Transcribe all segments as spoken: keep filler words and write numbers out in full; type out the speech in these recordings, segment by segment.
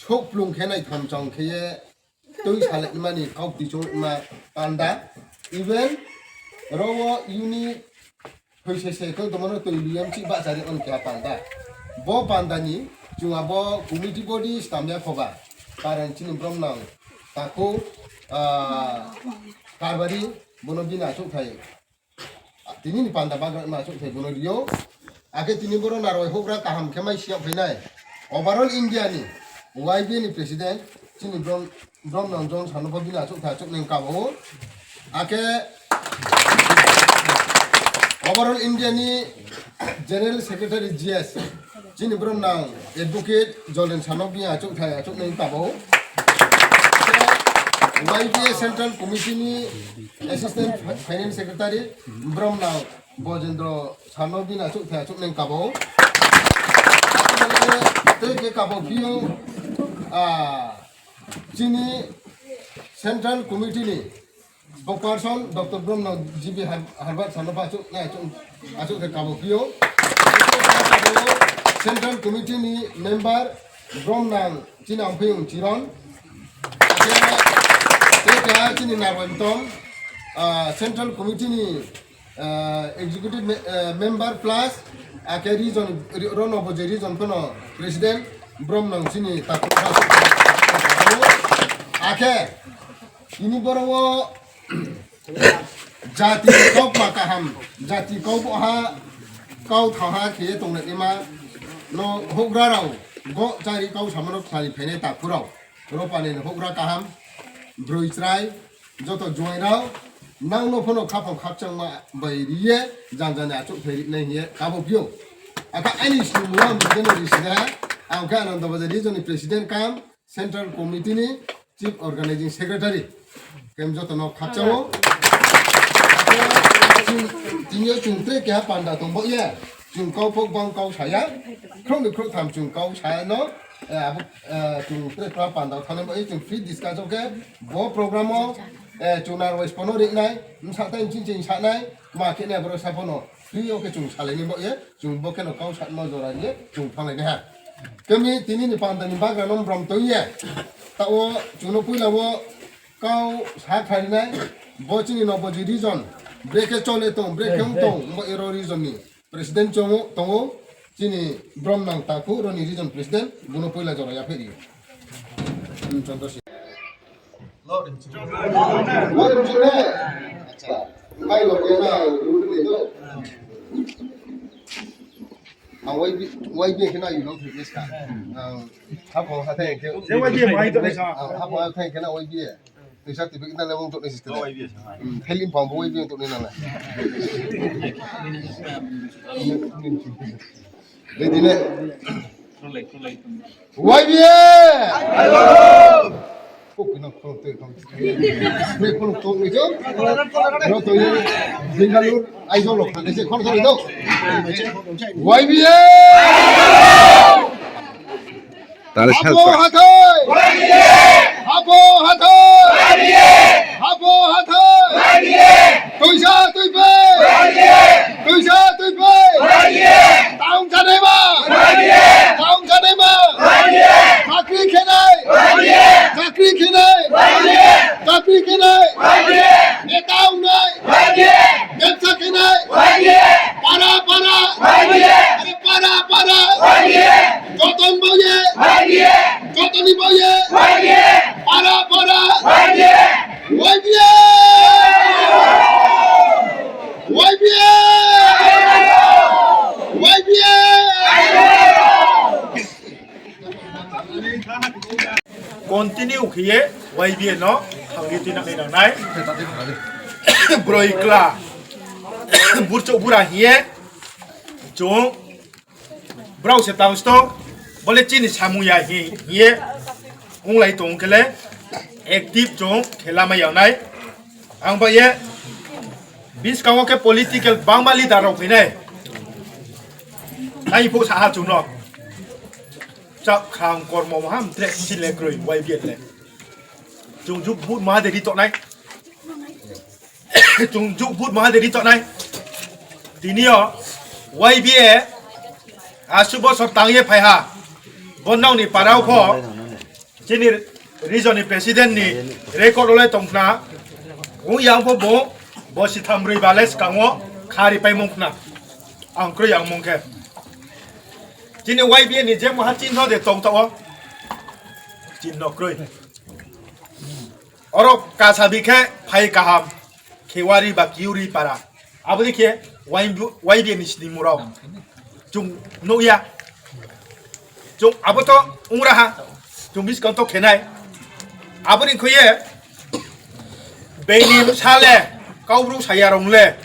khrouhplung khe nai thamchang khe ye tui salai mani kau ti chung ma panda. Even ro wo unit thoi se se khe tongmo no tui luyam chi bahchari on khe panda. Bo panda ni chung abo committee body stam ya khoba. Parang chini brom nang takhu, ah, karbari bono bini achouhthai. Tini ni panda bagra ma achouhthai bono rio. Akhe tini boro naroi houhgra kaham khe mai siyag phainai. Overall India ni Y B A ni president, chini brom, brom nang John Sanopha bini achouhthai achouhnai kabo. Akhe overall India ni General Secretary G S, chini brom nang advocate Jolen Sanopha bini achouhthai achouhnai kabo. Akhe Y B A Central Committee ni Assistant Fi-, Finance Secretary, brom nang Bojendro Sanopha bini achouhthai achouhnai kabo. Tei khe kabo phio, ah, chini Central Committee ni spokesperson Doctor brom nang G B Har-, Harbad Sanopha achouh, achouh, achouhthai kabo phio. Central Committee ni member brom nang chini Amphoiyong Chiron. Akhe tei keha chini Narwai Mtom, ah, Central Committee ni, ah, executive me-, ah, member plus, akhe region, ri-, ro no bo je region pho no president, brom nang chini takhu. Akhe tini boro wo jati kau ma kaham, jati kau bo ha, kau thang ha khe ye tongnai ma no houhgra rao, go chari kau samo no khnari phainai takhu rao. Ropani ni houhgra kaham, broi chrai, joto juai rao, nang no pho no khaphang khakchangma bai ri ye, janja ni achouhthai ri nai hing ye kabo phio. Akhe aini snimung ang bujano ri sina, ang khe Ananda Bazar region ni president kam, Central Committee ni Chief Organizing Secretary. Khe joto no khakchang ou. Tini yo chung tre keha panda tong bo ye. Chung kau pho bang kau saya. Khrouh ni khrouh tham chung kau saya no. Eh, abo, eh, chung tre keha panda thanng bo ye chung free discuss o khe. Bo program o, eh, chung narwai spono ri nai. Msa tai ching ching sa nai. Ma khe nai boro sa pho no. Free o khe chung salai ni bo ye. Chung bo khe no kau sa no jora ye. Chung phanglai nai ha. Kemi tini ni panda ni bagra no brom tong ye. Ta o chung no puila wo kau sa khari nai. Bo chini no bo je region. Brekhe chole tong, brekhe ong tong, bo ero region ni president chong o, tong o. Chini brom nang takhu, ro ni region president, bo no puila jora ya phe ri. Hmm, Chandra Singh. Acha. Ang Y B, Y B khe na yunong thik yes ka. Ang hapo hathai khe. Ang hapo hathai khe na Y B. Tisa tibi na le wong tok ni siskede. Hmm, helim pang bo Y B tok ni na na. Ready le. Y B A! Kok kino kholong tui kholong tui. Kholong tui ni jo. Ro tui ni Bangalore, Aizawl lo khna se kholong tui do. Y B A! Tale Habo self. Hathai! Habo hathai! Habo hathai! Tuisa tuipai! Tuisa tuipai! Taung chanai ma! Taung chanai ma! Chakri khenai! Chakri khenai! Chakri khenai! Neta ong nai! Bebsa khenai! Para para! Para para! Joton baye! Joton ni baye! Para para! Y B A! Y B A! Y B A! Continue khe ye Y B A no thangri tuinang nai nang nai. Broi kla. Burchouh bura hing ye. Chung brao se tang sto, bo le chini samung ya hing ye onglai tong khe le active chung khe lamai yag nai. Ang ba ye buskang wo khe political bangma leader rao phai nai. Nai pho sa ha chung no. Chak khang kormo maham tre chile kroi Y B A le. Chung juk vote maha de ri tongnai. Chung juk vote maha de ri tongnai. Tini yo Y B A asuh bosor tang ye phai ha. Bo nrao ni para wo pho Chini region ni president ni record wo le tong khna. Ong ya pho bo, bo sitham broi ba le skang wo khari paimung khna. Ang kroi yang mung khe. Chini Y B A ni je maha chinno de tong taoh wo. Chinno kroi. Oro kasabi khe phai kaham. Khewari ba Kiuri para. Abo dei khe Y B A ni sningmung rao. Chung nuh ya. Chung abo to ong ra ha. Chung buskang to khe nai. Abo ni khui ye, beini bsa le, Kaubru saya rong le,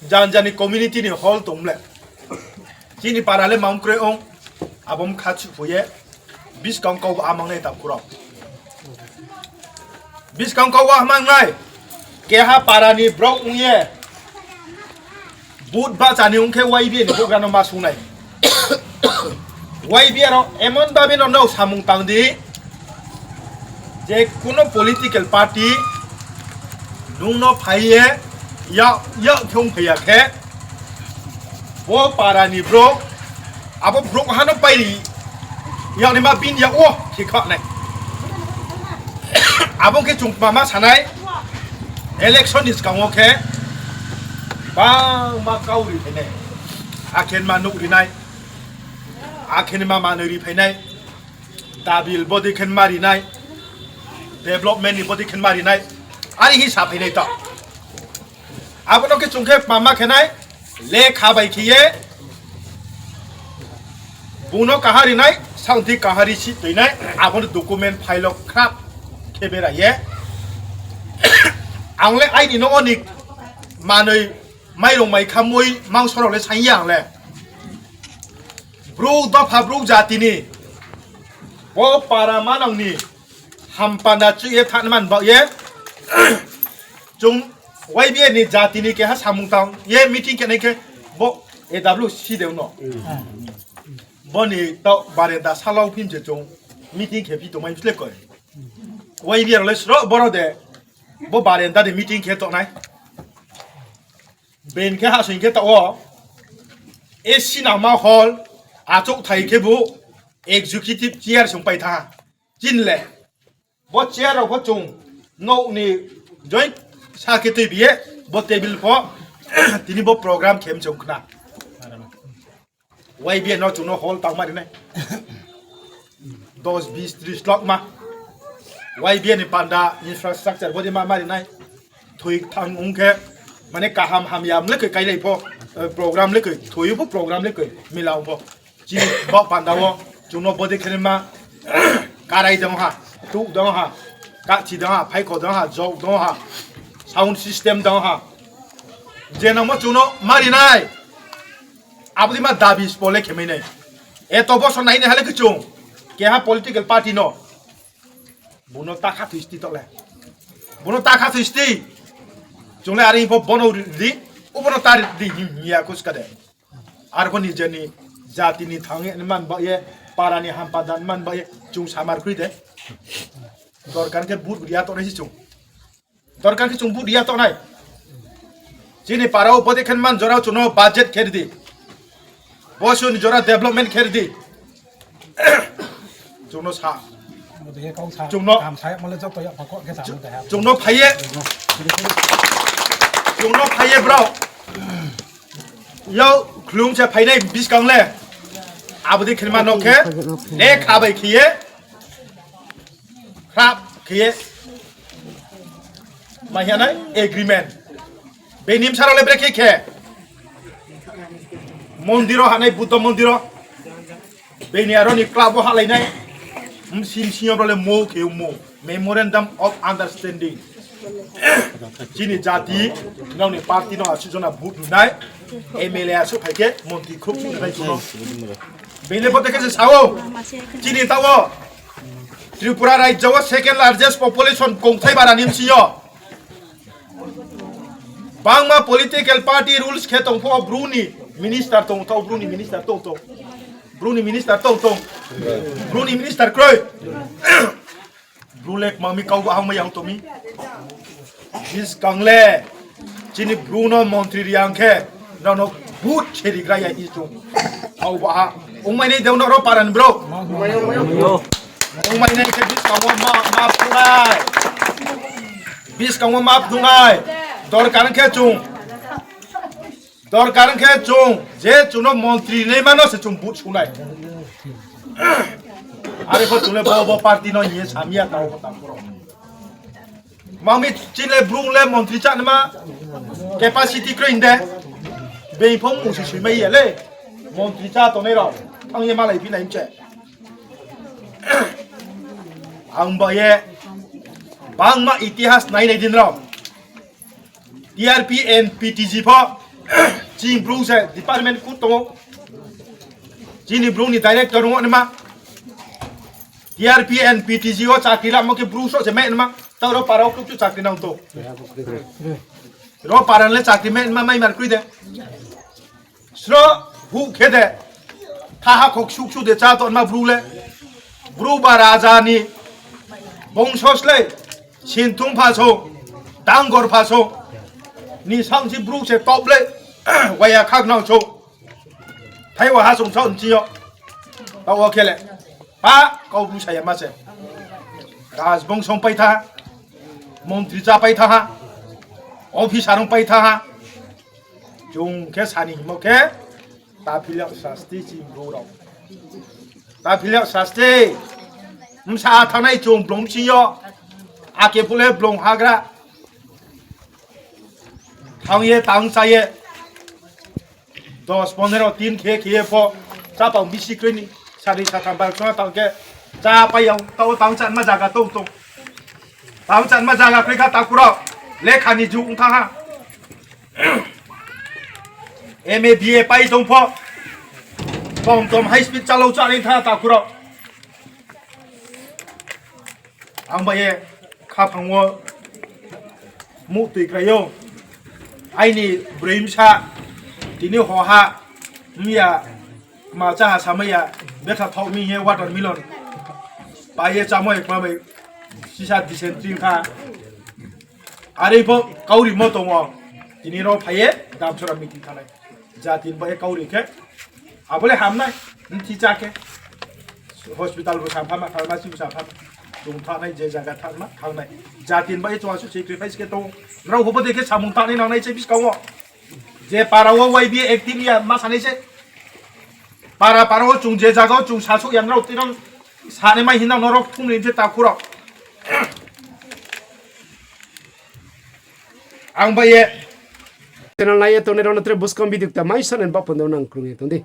jan jani community ni hall tong le. Chini para le mang kroi ong, abo mkha chuh pho ye, buskang kau ba mangnai tang khurao. Buskang kau ba mangnai, keha para ni brao ong ye, vote bahcha ni ong khe Y B A ni houhgra no ma sung nai. Y B A rao emon babi no nrao samung tang di, je kuno political party nung no phai ye, ya, ya khe ongphai ya khe, bo para ni brouh, abo brouhha no pairi yagnaima bini yag wo khe kha nai. Abo khe chung kmama sa nai, election ni skang wo khe bangma kau ri phai nai, akhe ma nouh ri nai, akhe ma manoi ri phai nai, double bodei khe ma ri nai, development ni bodei khe ma ri nai, are hing sa phai nai ta. Abo no khe chung khe kmama khe nai, lekha bai khe ye, bung no kaha ri nai, saothi kaha ri si toi nai, abo no document file wo khrap khe bera ye. Ang le aini no oni manoi mairong mai kha mui mangso rao le saing ya ang le. Brouh dopha brouh jati ni, bo para manang ni, hampanda chuh ye thanng man baoh ye, chung Y B A ni jati ni keha samung tang ye meeting khe nai khe, bo A W C de no. Bo ni taoh barenda salau phim se chung meeting khe phi tongmai phi le koi. Y B A rao le sro boro de, bo barenda de meeting khe tongnai. Being khe hahsoing khe taoh wo, A C nangma hall, achouhthai khebu executive chair song pai thanng ha. Chini le, bo chair rao pho chung, nouh ni join sa khe tuibi ye, bo table pho, tini bo program khe mchung khna. Y B A no chung no hall tang ma ri nai. Dos, bis, tris lakh ma. Y B A ni panda infrastructure bodei ma ma ri nai. Thoi thanng ong khe, mane kaham hamya le koi kailai pho, program le koi, thoi pho program le koi, mila ong pho. Chini baoh panda wo, chung no bodei khe ma, karai dong ha, tuh dong ha, kahthi dong ha, phaikho dong ha, jok dong ha, sound system dong ha. Je nangmo chung no ma ri nai. Abo dei ma dabi spo le khe mai nai. Eto bosor nai nai ha le khe chung, keha political party no, bung no ta kha thoi sti taoh le. Bung no ta kha thoi sti. Chung le are pho bono ri di, obo no ta ri di hing ya khuska de. Arpho ni je ni jati ni thanng ye man baoh ye, para ni hampanda man baoh ye, chung samar khroi de. Dorkar khe vote ri ya tongnai se chung. Dorkar khe chung vote ri ya tongnai. Chini para wo bodei khe man jora chung no budget khe ri di. Boso ni jora development khe ri di. Chung no sa. Chung no phai ye, chung no phai ye brao. Yao khlum se phainai buskang le. Abo dei khe ma no khe, lekha bai khe ye, khrap khe ye, mai ya nai agreement. Beini bsa rao le brekhe khe, mondir wo hanai, Buddha mondir wo. Beini aro ni club wo halai nai. Bsi bsing yo brao le mo khe mo, Memorandum of Understanding. Chini jati, nrao ni party no asuh jona vote ri nai, M L A asuh phai khe montri khruh nai chung no. Beini pho te khe se sa ou, chini taoh wo, Tripura rajyo wo second largest population kongthai bara ni bsing yo. Bangma political party rules khe tong pho, Bru ni minister tong tong, Bru ni minister tong tong, Bru ni minister tong tong, Bru ni minister kroi. Bru le kma mi kau ba hangma yang tong mi. Buskang le chini Bru no montri ri ang khe, nrao no vote se rigra ya i chung. Kau ba ha. Ongmai nai de nrao para ni brouh. Ongmai nai khe buskang wo ma, ma phunai. Buskang wo ma phunai. Dorkar khe chung. Dorkar khe chung. Je chung no montri naima no se chung vote sunai. Are pho chung le bo, bo party no hing ye samiya tao pho tang kro. Mami chini le Bru le montri chá naima capacity kroi de. Being pho mung si sui mai ya le. Montri chá tongnai rao. Ang ye malai phi nai mche. Ang ba ye bangma itihas nai nai din rao. T R P and P T G pho chini Bru se department kut tong ou. Chini Bru ni director ong naima. T R P and P T G wo chakri lamo khe Bru sroh se mai naima. Tao ro para wo kruh chu chakri nang to. Ro para le chakri mai naima mai mar kroi de. Sroh huh khe de. Thaha khok suk suk de chá tongma Bru le. Bru ba raja ni bongso slei. Sinthung pha so. Dangor pha so. Ni sangsi Bru se top le. Waya khak nang so. Thai wa ha sung sao nchi yo. Tao wo khe le. Pa, kau Bru sa ya ma se. Rajbongso pai tha. Montri chá pai tha ha. Officer ong pai tha ha. Chung khe sani himo khe, ta philiak sasti chini Bru rao. Ta philiak sasti. Bsa thanng nai chung blong bsing yo. Ake phuh le blong hagra. Thanng ye tang chá ye. Dos pondro din khe khe ye pho. Chápang bisi kroi ni. Sari satham bar song tang khe. Chá pai ya. Tao tang chánma zaga tong tong. Tang chánma zaga kroi kha takhu rao. Lekha ni jug ong thanng ha. M A B A pai tong pho. Tom tom high speed chalao chá nai thanng takhu rao. Ang ba ye khaphang wo muhtoi krai ou. Aini broi bsa tini hoha mya kma chá ha samai ya betha thaoh mi hing ye watermelon pai ye chámo ye kma bai sisa dysentery kha. Are pho kaurimo tong ou. Tini ro phai ye Damsora meeting khanai. Jati ni bai ye kauri khe. Abo le ham nai. Bthi chá khe. Hospital bo sapha ma, pharmacy bo sapha ma. Chung thanng nai, je zaga thanng ma, thanng nai. Jati ni bai ye chung asuh sacrifice khe tong ou. Nrao pho bo dei khe samung tangnai nangnai se buskang wo. Je para wo Y B A active ya ma sanai se. Para para wo chung je zaga wo chung sasouh ya nrao tini sanai mai hing nang no rao phung ni je takhu rao. Ang bai ye. Channel nai ye tongnai rao no tre buskang video kta mai sa nai ba panda nang krung ye tong di.